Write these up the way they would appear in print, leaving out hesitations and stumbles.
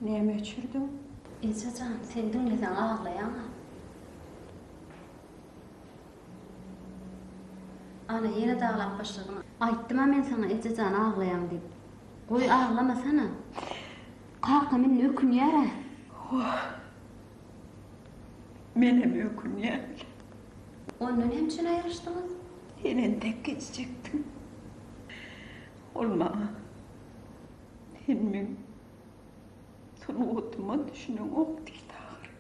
Näme öçürdiň? Eje jan, sen diňleseň aglaýaň-a. Ana, ýene-de aglap başladyň. Aýtdym-a men saňa, eje jan, aglaýaň diýip. Goý, aglamasana. Kakam indi ökünýär-ä. Wah, menem ökünýän. Onda näme üçin aýrylyşdyňyz? Sen entek kiçijikdiň. Ol maňa, Sen meň sungatyma düşüneňok diýdi ahyry.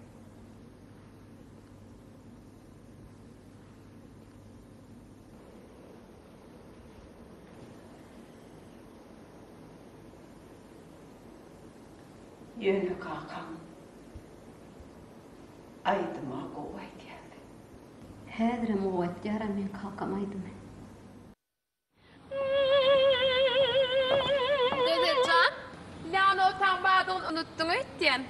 Ýöne kakaň aýdyma gowy aýdýardy. Häzirem gowy aýtýar-a meň kakam aýdymy. Gözel jan, Leonotaň bardygyny unutdyň öýtýän.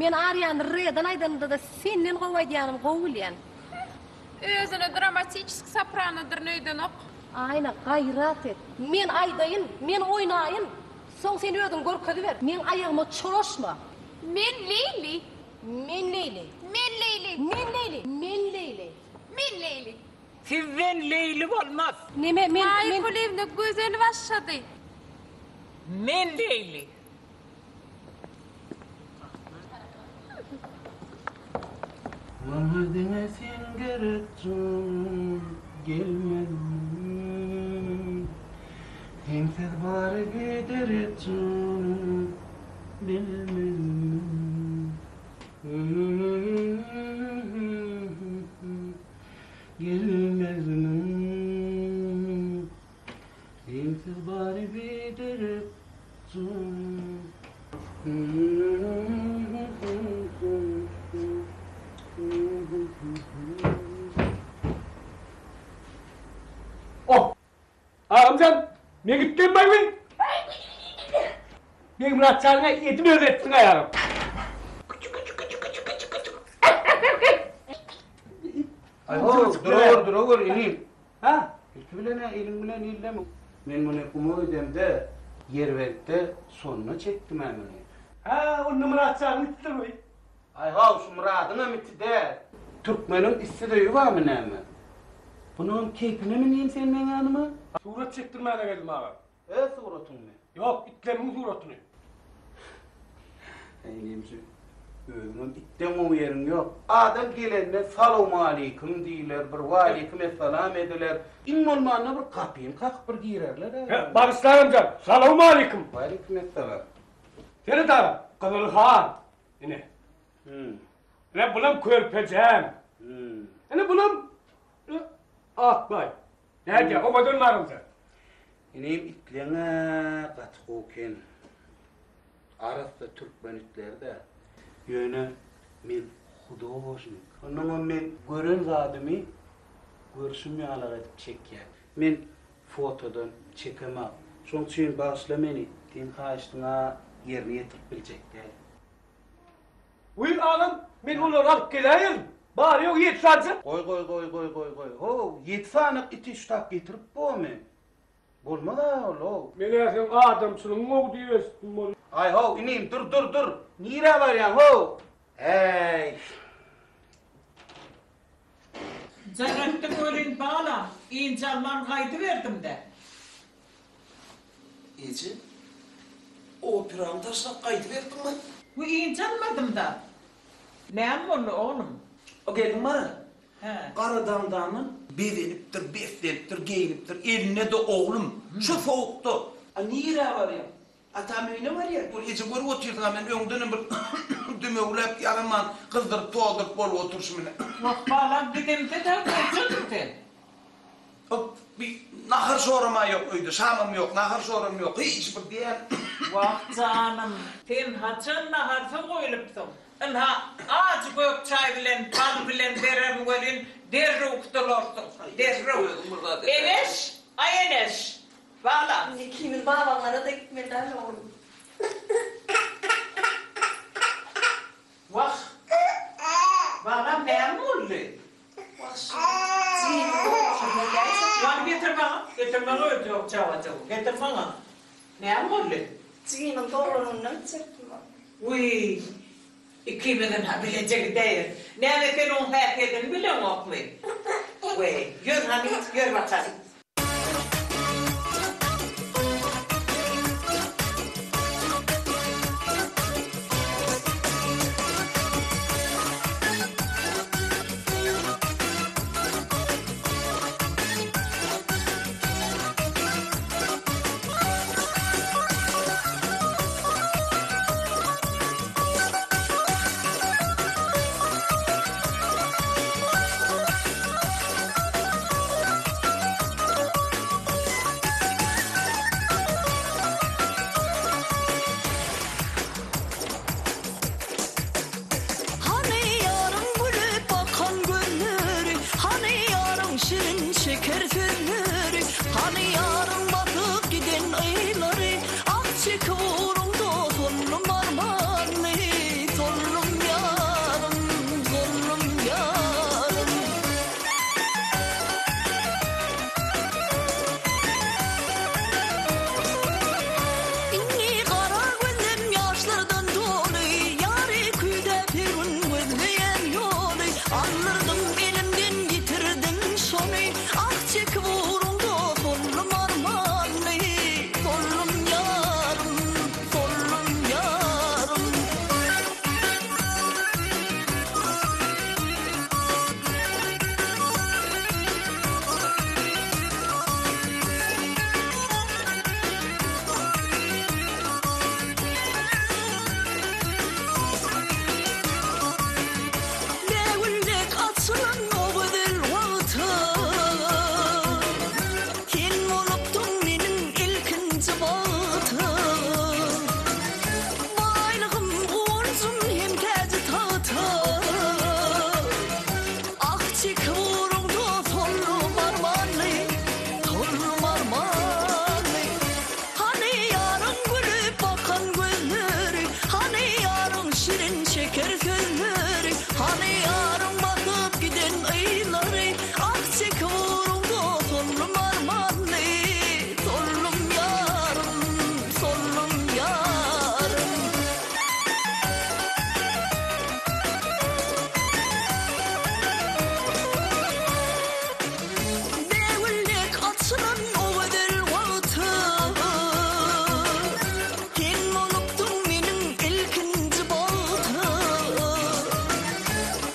Men Ariýany R-den aýdanymda-da senden gowy aýdýanymy gowy bilýän. Özüne dramatiçeski sopranodyryn öýdenok. Aýna, gaýrat et. Men aýdaýyn, men oýnaýyn. Soň sen özüň görkeziber. Meň aýagyma çolaşma. Men Leýli. Men Leýli. Men Leýli. Men Leýli. Men Leýli. Men Leýli. Sizden Leýli bolmaz. Neme, men, Maýa men. Kulyýewna gözel başlady. Men Leýli. Maňa diňe sen gerek janym gelmezmiň Sensiz bary biderek janym bilmezmiň Gelmezmiň Sensiz bary biderek janym. Oh! Agamjan, men gitdim baý. Begmyrat janyňa edim öz etsin aýagym. Aý ho, durawur, durawur inim. Ha? Ilki bilen-ä eliň bilen illeme. Men muny guma gidemde Ýerbentde sonuna çekdim-ä muny. Hä, onda Myrat janyň itidir bu. Aý how, şu Myradyňam iti däl. Türkmeniň itsiz öýi barmy näme? Bunuňam keýpine münýin sen meň ýanyma? Surat çekdirmäne geldim aga. Öz suratyňmy? Ýok, itlerimiň suratyny. Äý inim şu özüňem itden gowy ýeriň ýok. Adam gelende salowmaleýkim diýler, bir waleýkim essalam ediler. Iň bolmanda bir gapyny kakyp bir girerler-ä. He, bagyşla agamjan, salowmaleýkim. Waleýkim essalam. Seret aga, Gyzyl han. Ine. Ine bulam körpejäm. Ine bulam Akbaý. Nädýä, owadan baryldy. Inim itleňä gaty gowy eken. Arassa türkmen itleri-dä. Ýöne men hudožnik. Onnoňam men gören zadymy görşüm ýalak edip çekýän. Men fotodan çekemak. Şoň üçin bagyşla meni, seň haýyşdyňa ýerine ýetirip biljek däl. Wiý agam, men olary alyp geläýerin. Bary ýogy ýedi sanyjak. Goý goý goý goý goý goý how ýedi sanyk iti şu tap getirip bormy? Bolmaz-a ol how. Men-ä seň adamçylygyň gowy diýip eşitdim ol. Aý how inim dur dur dur nirä barýaň how. Äý. Jaň etdiň welin balam, ynjalman gaýdyberdim-dä. Eje, operany taşlap gaýdyberdiňmi? Wi, ynjalmadym-da. Näme boldy, oglum? O gelin bar-a, Hä. gara daňdandan bezenipdir, beslenipdir, geýnipdir, elinde-de oglum, şu sowukda. A nirä barýaň? Atam öýüne barýar. Ol eje görüp otyrsyň-a men öňdenem bir dümewläp ýaraman gyzdyryp tozduryp bolup oturyşym ine. Wah balam gidemde-de boljadyň sen. Hop bir nahar şoram-a ýok öýde şamam ýok nahar şoram ýok hiç bir diýen. Wah janym sen haçan naharsyz goýlupsyň. Ynha ajy gök çaý bilen bal bilen bererin welin derrew gutularsyň derrew. Eneş aý Eneş Balam. Indi ikimiz babaňlara-da gitmeli däl oglum. Wah. Balam näme boldy? Wah şu jigimiň dogrusyny edäýsek. Ýany getir maňa. Getir maňa özi ýok çagajygy. Getir maňa. Näme boldy? Jigimiň doglan gününe gitjekdim. Wiý, ikimizem-hä bileje gidäýeris. Näme sen oň häsiýetini bileňokmy? Weý, ýör hany, ýör bakalym. Hany ýaryň gülüp bakan gözleri, Hany ýaryň şirin şeker sözleri, Hany ýaryň basyp giden yzlary, Ah çekip ugrunda soldum armanly, Soldum ýarym, soldum ýarym. Indi gara gözlem ýaşlardan doly, Ýary küýdäp her gün gözleýän ýoly, Aldyrdym elimden ýitirdim şony, Ah çekip ugruňda soldum armanly, Soldum ýarym, soldum ýarym. Bägüldek açylan o gözel wagtym, Sen bolupdyň meniň ilkinji bagtym. Baýlygym, guwanjym hem täji-tagtym. Ah çekip ugrunda soldum armanly, Soldum armanly. Hany ýaryň gülüp bakan gözleri, Hany ýaryň şirin şeker sözleri, Hany ýaryň basyp giden yzlary, Ah çekip ugrunda soldum armanly, Soldum ýarym, soldum ýarym. Bägüldek açylan o gözel wagtym, Sen bolupdyň meniň ilkinji bagtym.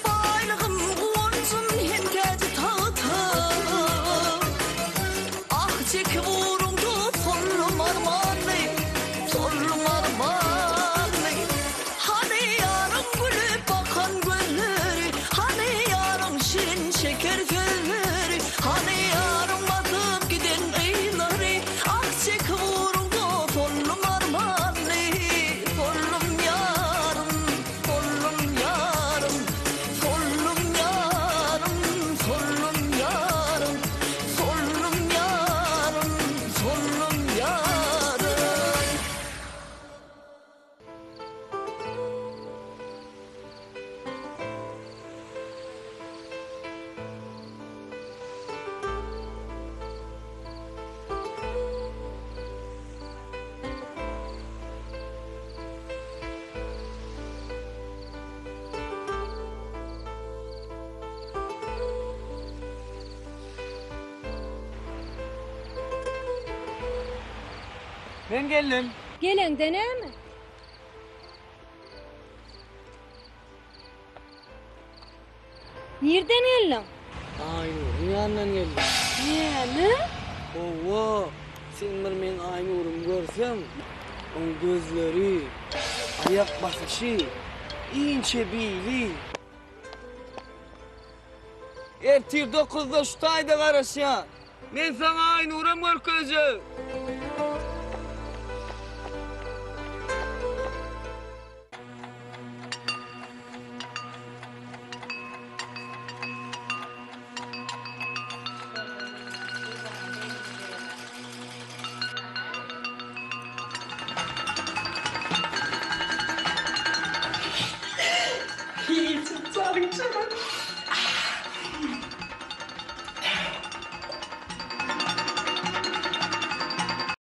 Baýlygym, guwanjym hem täji-tagtym. Ah çekip ugrunda soldum armanly, Soldum armanly. Hany ýaryň gülüp bakan gözleri, Hany ýaryň şirin şeker sözleri, Hany ýaryň basyp giden yzlary, Ah çekip ugrunda soldum armanly, Soldum ýarym, soldum ýarym, Soldum ýarym, soldum ýarym, Soldum ýarym, soldum ýarym. Men geldim. Geleňde näme? Nirden geldiň? Aýnuryň ýanyndan geldim. Näme? Hawa, sen bir meň Aýnurymy görseň, oň gözleri, aýak basyşy, inçe bili. Ertir dokuzda şu taýda garaşýan. Men saňa Aýnuram görkezjek.